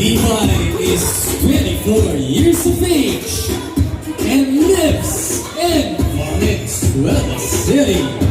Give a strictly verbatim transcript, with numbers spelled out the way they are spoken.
Levi is twenty-four years of age and lives in Valenzuela City.